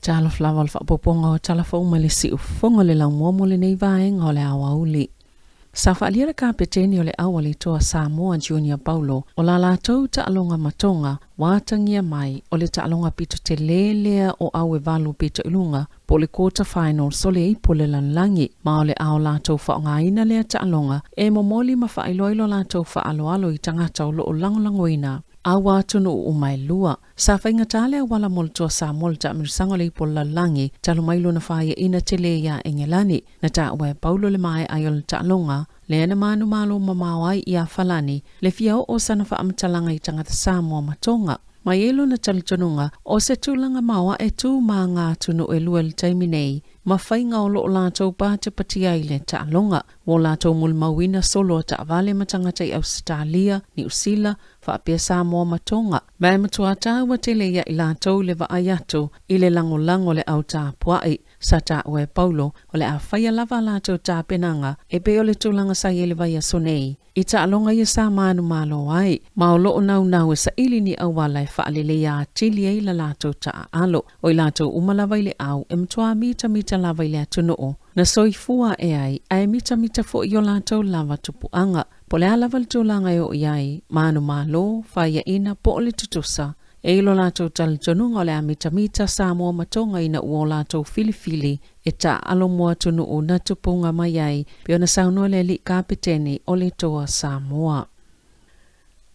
Talofa lava o le faaopoopoga o tala fou mai le siufofoga o le laumua mo lenei vaega o le aoauli. Sa faaalia le kapeteni o le au a le Toa Samoa Junior Paulo o la latou taaloga ma Toga ua atagia mai o le taaloga pito tele lea o au e valu pito i luga po o le quarter finals o le ipu o le lalolagi ma o le a o latou faaaogaina lea taaloga e momoli ma faailoa i lo latou faaaloalo i tagata o lo o lagolagoina au atunuu uma e lua. Sa faigata le auala mo le Toa Samoa i le taamilosaga o le ipu o le lalolagi talu mai lona faiaina tele iā Engelani. Na taua e Paulo le maea ai o le taaloga, lea na manumalo mamao ai iā Falani le fia oo o sana faamatalaga i tagata Samoa ma Toga. Ma e i ai lona talitonuga, o se tulaga maoae tu ma ngā atunuu e lua i le taimi nei, ma faiga o lo o latou patipatia ai le taaloga. Ua o latou molimauina solo a taavale ma tagata i Ausetalia, Niu Sila, faapea Samoa ma Toga. Ma e matua taua tele ia i latou le vaai atu i le lagolago o le au tapuai. Sa taua e Paulo, o le a faia lava a latou tapenaga e pei o le tulaga sa i ai le vaiaso nei, i taaloga ia sa manumalo ai, ma o lo o naunau e saili ni auala e faaleleia atili ai la latou taaalo. O i latou uma lava i le au e matua mitamita lava i le atunuu na soifua ae ai, ae mitamita foi i o latou lava tupuaga. Po o le a lava le tulaga e oo i ai, manumalo, faiaina po o le tutusa, E i lo latou talitonuga o le a mitamita Samoa ma Toga ina ua o latou filifili e taaalo mo atunuu na tupuga mai ai, pei ona saunoa le alii kapeteni o le Toa Samoa.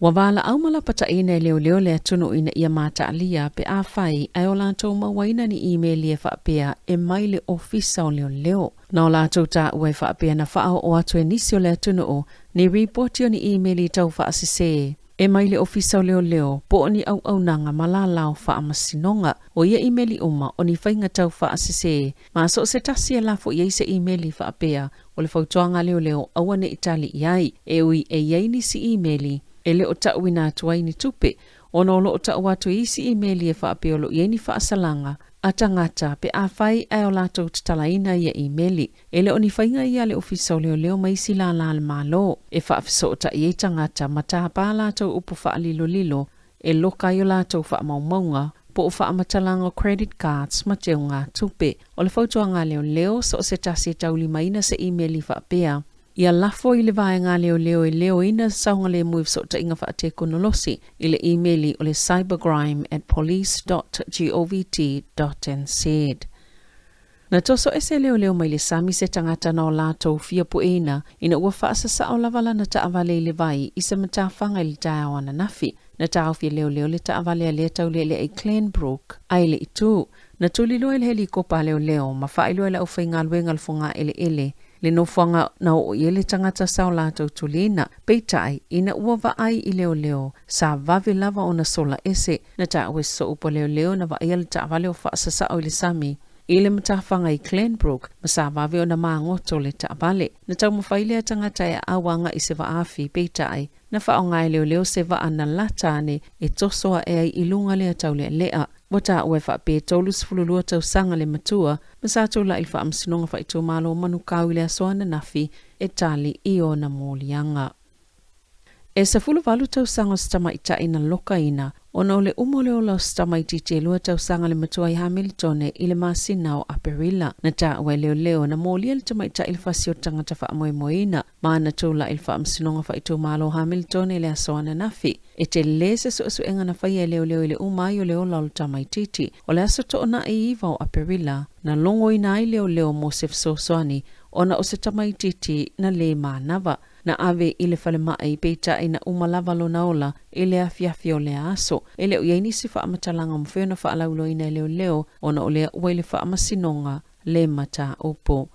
Ua valaau ma lapataiina e leoleo le atunuu ina ia mataalia pe afai ae o latou mauaina ni imeli e faapea e mai le Ofisa o Leoleo. Na o latou taua e faapea na faaoo atu e nisi o le atunuu ni ripoti o ni imeli tau faasese E mai le Ofisa o Leoleo po o ni auaunaga ma lalao faamasinoga. O ia imeli uma o ni faiga tau faasese, ma so o se tasi e lafo i ai se imeli faapea, o le fautuaga a leoleo aua ne i tali i ai. E ui e i ai nisi imeli e le o tauina atu ai ni tupe, ona o lo o tau atu i isi imeli e faapea o lo o i ai ni faasalaga a tagata pe afai ae o latou tatalaina ia imeli. E le o ni faiga ia a le Ofisa o Leoleo ma isi lālā a le Malo e faafesootai ai tagata ma tāpā latou upu faalilolilo e loka ai o latou faamaumauga po o faamatalaga o credit cards ma teugatupe. O le fautuaga a leoleo, so o se tasi e taulimaina se imeli faapea, ia lafo i le vaega a leoleo e leoina saogalemu i fesootaiga faatekonolosi i le imeli o le cybercrime at police dot govt dot nz. Na toso ese leoleo mai le sami se tagata na o latou fia pueina ina ua faasasao lava lana taavale i le vai i se matafaga i le taeao ananafi. Na taofi e leoleo le taavale a lea taulealea i Clanbrook ae le i tu. Na tuliloa e le helikopa a leoleo ma faailoa e le aufaigaluega o le fogaeleele le nofoaga na oo i ai le tagata sa o latou tulina. Peitai, ina ua vaai i leoleo, sa vave lava ona sola ese. Na taua e soopo leoleo na vaaia le taavale o faasasao i le sami i le matafaga i Clanbrook ma sa vave ona magoto le taavale. Na taumafai lea tagata e aau agai i se vaafi, peitai, na faaaoga e leoleo se vaa na lata ane e toso ae ai i luga lea taulealea. Ua taua e faapea e 32 tausaga le matua ma sa tulai i le Faamasinoga Faaitumalo o Manukau i le aso ananafi e tali i ona moliaga. E 18 tausaga o se tamaitai na lokaina ona o le uma o le ola o se tamaitiiti e lua tausaga le matua i Hamiltone i le masina o Aperila. Na taua e leoleo na molia le tamaitai i le fasi o le tagata faamoemoeina ma na tulai i le Faamasinoga Faaitumalo o Hamiltone i le aso ananafi. E tele se suesuega na faia e leoleo i le uma ai o le ola o le tamaitiiti. O le aso toonai 9 o Aperila, na logoina ai leoleo mo se fesoasoani ona o se tamaitiiti na lē manava. Na ave i le falemai, peitai na uma lava lona ola i le afiafi o lea aso. E le o i ai nisi faamatalaga o mafai ona faalauiloaina e leoleo ona o lea ua i le faamasinoga le mataupu.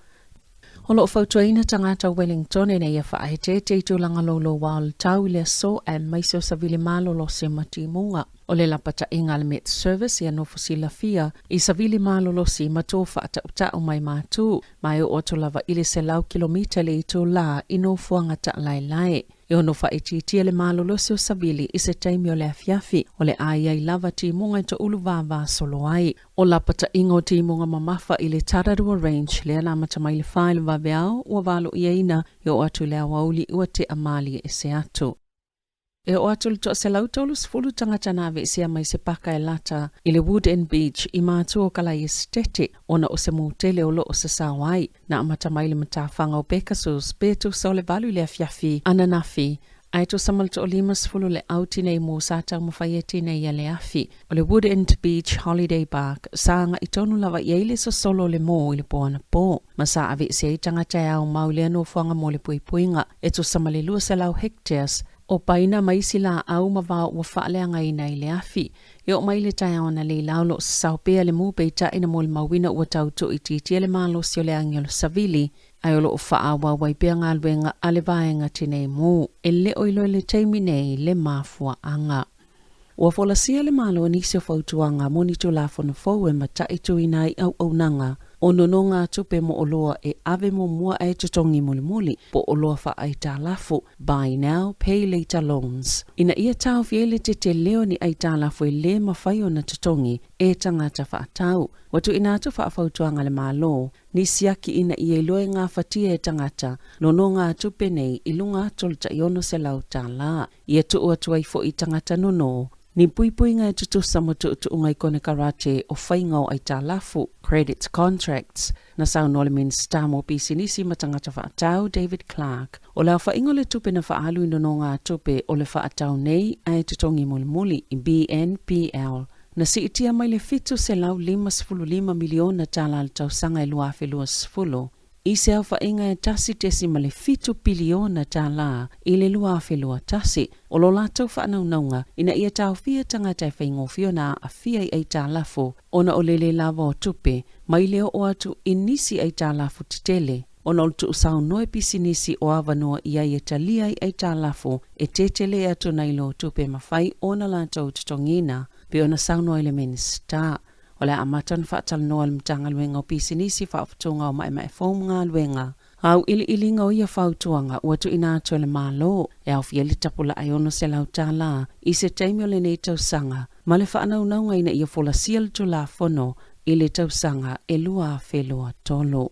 O lo o fautuaina tagata o Wellington ina ia faaeteete i tulaga louloua o le tau i le aso aemaise o savili malolosi ma timuga. O le lapataiga a le Met Service ia nofo silafia i savili malolosi ma tō faatautau mai mātū, ma e oo atu lava i le 100 kilomita le itulā i nofoaga taʻalaelae. E ono faaitiitia le malolosi o savili i se taimi o le afiafi, o le a i ai lava timuga e toulu vāvā solo ai. O lapataiga o timuga mamafa i le Tararua Range lea na amata mai le 4 i le vaveao ua valoiaina e oo atu i le aoauli ua tea malie ese atu. E oo atu i le 130 tagata na aveesea mai se paka e lata i le Wood End Beach i matua o Kalae Esetete ona o se mū tele o lo o sasao ai. Na amata mai le matafaga o Pegasus pe tusa o le 8 i le afiafi ananafi ae tusa ma le 50 le au tinei mū sa taumafai e tineia le afi. O le Wood End Beach Holiday Park sa agai tonu lava i ai le sosolo o le mū i le po anapo ma sa aveese ai tagata e aumau i lea nofoaga mo le puipuiga e tusa ma le 200 hectares o paina ma isi laau ma vao ua faaleagaina i le afi. E oo mai i le taeao analeila o lo o sasao pea le mū peitai na molimauina ua tau tuuitiitia le malosi o le agi o le savili ae o lo o faaauau ai pea galuega a le vaega tinei mū. E le o iloa i le taimi nei le mafuaaga. Ua folasia le Malo i nisi o fautuaga mo ni Tulafono fou e mataituina ai auaunaga o nonogatupe mo oloa e ave muamua ae totogi mulimuli, po o oloa faaaitalafu, buy now, pay later loans, ina ia taofi ai le tetele o ni aitalafu e le mafai ona totogi e tagata faatau. Ua tuuina atu faafautuaga a le Malo ni siaki ina ia iloa e gafatia e tagata nonogatupe nei i luga atu o le tai $600. Ia tuu atu ai foi i tagata nono ni puipuiga e tutusa ma tuutuuga i konekarate o faiga o aitalafu, credit contracts, na saunoa le Minisita mo Pisinisi ma Tagata Faatau, David Clark. O le aofaiga o le tupe na faaalu i nonogatupe o le faatau nei ae totogi mulimuli, BNPL, na siitia mai le $755 miliona tala i le tausaga e 2020, i se aofaiga e $1.7 piliona i le 2021. O lo latou faanaunauga ina ia taofia tagata e faigofie ona aafia i aitalafu ona o le le lava o tupe mai le oo atu i nisi aitalafu tetele ona o le tuusaunoa e pisinisi o avanoa i ai e talia ai aitalafu e tetele atu nai lo tupe e mafai ona latou totogiina, pei ona saunoa ai le Minisita. O le a amata ona faatalanoa e le Matagaluega o Pisinisi Faafotoga o Maemae Fou ma Galuega auiliiliga o ia fautuaga ua tuuina atu e le Malo e aofia ai le tapulaa e $600 i se taimi o lenei tausaga ma le faanaunauga ina ia folasia le Tulafono i le tausaga e 2023.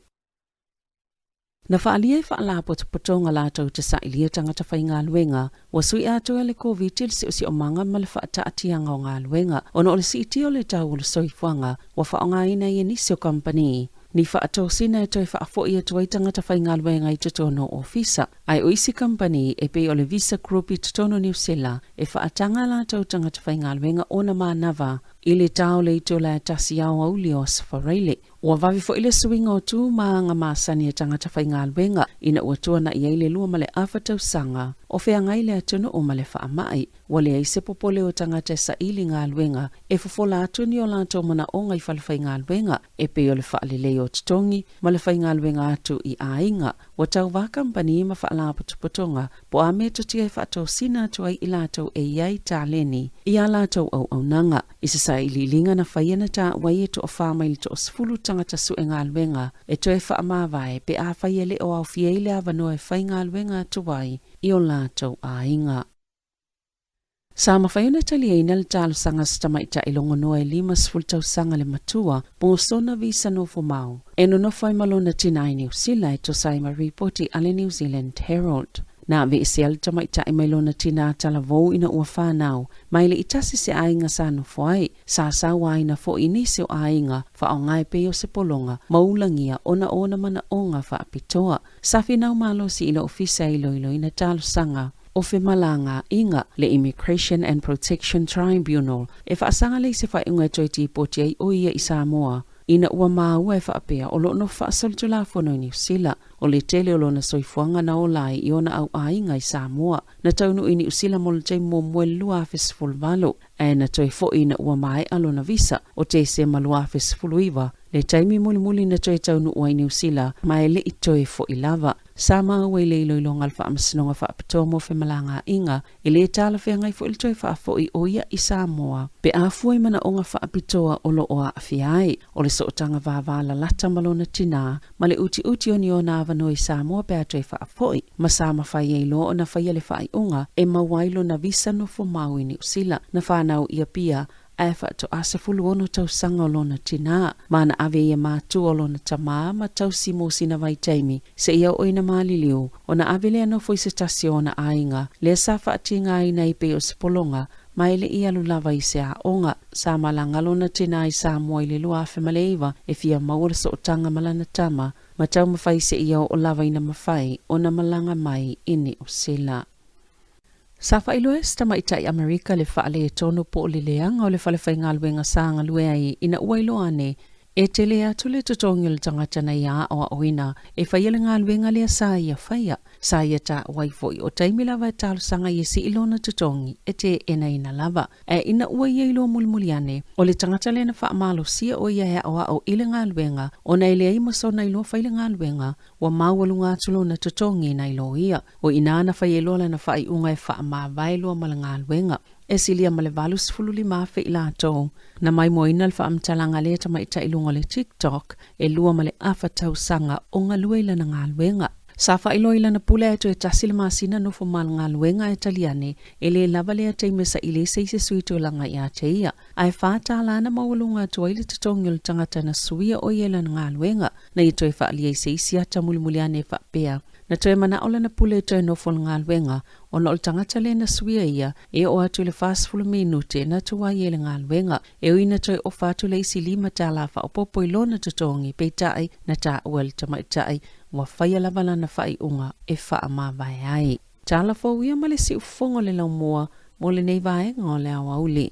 Na faaalia e faalapotopotoga latou te sailia tagata faigaluega, ua sui atoa e le Koviti le siosiomaga ma le faataatiaga o galuega ona o le siitia o le tau o le soifuaga ua faaaogaina ai e nisi o kamupani ni faatosina e toe faafoi atu ai tagata faigaluega i totonu o ofisa. Ae o isi kamupani e pei o le Visa Group i totonu o Niu Sila e faataga a latou tagata faigaluega ona manava i le ta o le itula e tasi aoauli o Aso Faraile. Ua vave foi le suiga o tu ma aga masani a tagata faigaluega ina ua tuanai ai le 2.5 tausaga o feagai le atunuu ma le faamai. Ua leai se popole o tagata e saili galuega e fofola atu ni o latou manaoga i falefaigaluega e pei o le faalelei o totogi ma le faigaluega atu i aiga. Ua tauva kamupani ma faalapotopotoga po o a metotia e faatosina atu ai i latou e i ai taleni i a latou auaunaga. I se sailiiliga na faia na taua ai e toafa mai le toasefulu tagata sue galuega e toe faamavae pe afai e le o aofia ai le avanoa e faigaluega atu ai i o latou aiga. Sa mafai ona taliaina le talosaga a se tamaitai logonoa e 50 tausaga le matua mo sona visa nofomau e nonofo ai ma lona tina i Niu Sila e tusa ai ma ripoti a le New Zealand Herald. Na aveesea le tamaitai mai lona tina talavou ina ua fanau mai le i tasi se aiga sa nofo ai, sa sauaina foi i nisi o aiga faaaoga e pei o se pologa ma ulagia ona o ona manaoga faapitoa. Sa finau malosi i le ofisa e iloiloina talosaga o femalagaaiga, le Immigration and Protection Tribunal, e faasaga lea i se faaiuga e toe tipoti ai o ia i Samoa ina ua maua e faapea o lo o nofo faasolitulafono i Niu Sila. O le tele o lona soifuaga na ola ai i ona au aiga i Samoa. Na taunuu i Niu Sila mo le taimi muamua i le 2018, ae na toe foi ina ua maea lona visa o Tesema 2019, le taimi mulimuli na toe taunuu ai i Niu Sila ma e le i toe foi lava. Sa maua i le iloiloga a le Faamasinoga Faapitoa mo Femalagaaiga, e le talafeagai foi le toe faafoi o ia i Samoa pe a fua i manaoga faapitoa o lo o aafia ai. O le sootaga vavalalata ma lona tinā, ma le utiuti o ni ona avanoa i Samoa pe a toe faafoi, ma sa mafai ai loa ona faia le faaiuga e maua ai lona visa nofo mau i Niu Sila. Na fanau i Apia, ae faatoa 16 tausaga o lona tinā, ma na ave ia matua o lona tamā ma tausi mo sina vaitaimi seia oo ina maliliu, ona ave lea nofo i se tasi o ona aiga, lea sa faatigaina ai pei o se pologa, ma e le i alu lava i se aoga. Sa malaga lona tinā i Samoa i le 2009 e fia maua le sootaga ma lana tama, ma taumafai seia oo lava ina mafai ona malaga mai i Niu Sila. Sa faailoa e se tamaitai Amerika le faaletonu po o le leaga o le falefaigaluega sa galue ai ina ua iloa ane e tele atu le totogi o le tagata na ia aoaoina e faia le galuega lea sa ia faia. Sa ia taua ai foi o taimi lava e talosaga ai e sii lona totogi e teenaina lava. Ae ina ua ia iloa mulimuli ane, o le tagata lea na faamalosia o ia e aoao i le galuega ona e leai ma sona iloa fai le galuega, ua maualuga atu lona totogi nai lo ia. O i ina na fai ai loa lana faaiuga e faamavae loa ma le galuega. E silia ma le 85,000 i latou na maimoaina le faamatalaga a lea tamaitai i luga o le TikTok e lua ma le afa tausaga o galue i lana galuega. Sa faailoa i lana pule ae toe tasi le masina nofo ma le galuega ae tali ane, e le lava lea taimi e saili ai se isi sui tulaga ia te ia. Ae $4 na maualuga atu ai le totogi o le tagata na suia o ia i lana galuega. Na ia toe faaalia ai se isi ata mulimuli ane e faapea, na toe manao lana pule e toe nofo i le galuega, ona o le tagata lea na suia ia, e oo atu i le 40 minute na tuai ai le galuega. E ui na toe ofa atu le isi $5 faaopoopo i lona totogi, peitai, na taua e le tamaitai, ua faia lava lana faaiuga e faamavae ai. Tala fou ia ma le siufofoga o le laumua mo lenei vaega o le aoauli.